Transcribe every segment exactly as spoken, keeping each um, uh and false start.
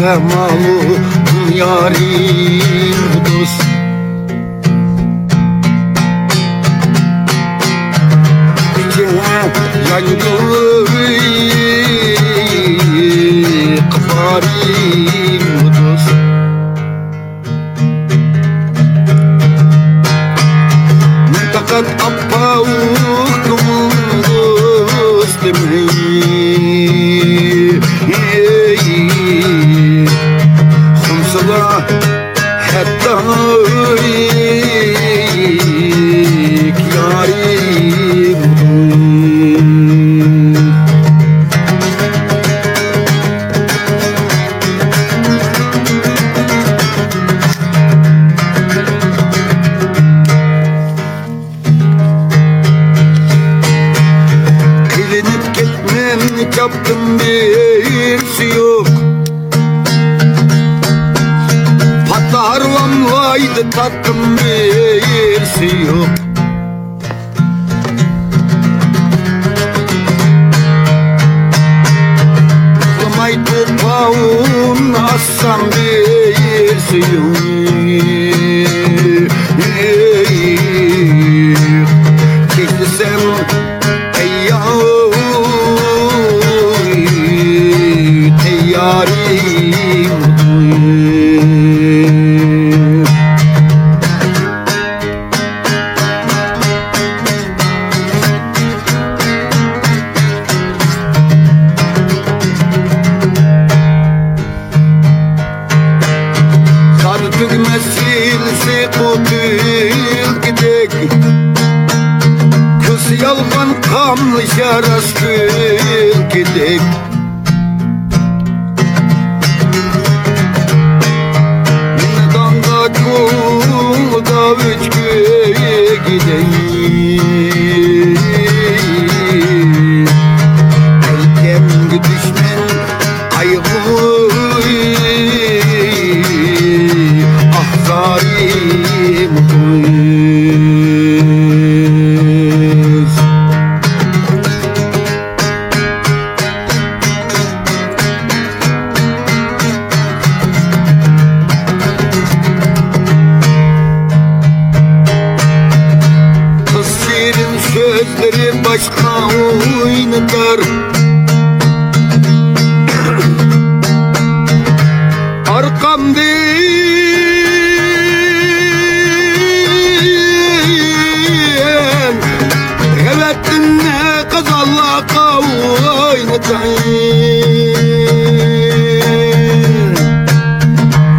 مالۇم يارىم دوست. كېچە ياندۇر قىپارىم دوست. مەن پەقەت ئاپئاق كۆڭۈل دوستۇم. خۇمسىلا ھەتتا يارىم. قىينىلىپ كەتمەن، تاپتىم بىرسى يوق. پاتار ۋاملايدۇ، تاپتىم بىرسى يوق. ئۇخلىماي توپاۋۇن ئاچسام بىرسى يوق. كەچلىسەم تەييار، تەييارىم. زادى تۈگىمەس سىلسى قۇتۇلكىدەك، كۈلسە يالغان قاملىشار راست كۈلكىدەك. مىننەتدارغا كۈلدە ئۆچكىدەك. ئۆلكەمگە دۈشمەن قايغۇ، ئاھ زارىم قىز. قىز شېرىن سۆزلىرى باشقا ئوينىتار. ئارقامدىن غەۋەتتىن قىزاللاققا ئوينىتاي.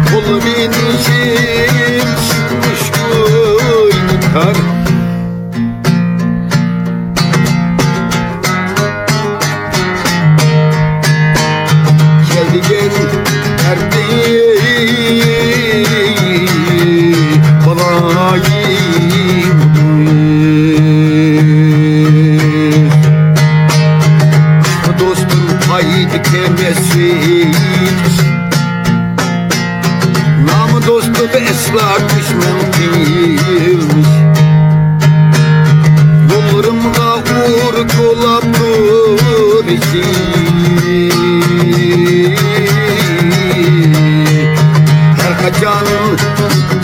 قوللىرىنى شىل شىل ئوينىتار. كەلگەن ئەردى بالايىم. دوستۇم قايتا كەلمەسلىك. نامى دوستۇم ئەسلا دۈشمەن قىلمىش. يوللىرىمغا ئۇر كولاپ تۇرۇشى. ھەر قاچان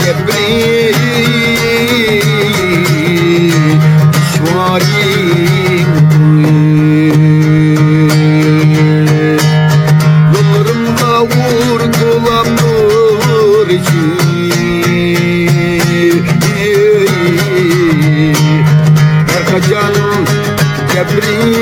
گەپلىرى دۈشۋارىم. يوللىرىمغا ئۇر كولاپ تۇرۇشى. ھەر قاچان گەپلىرى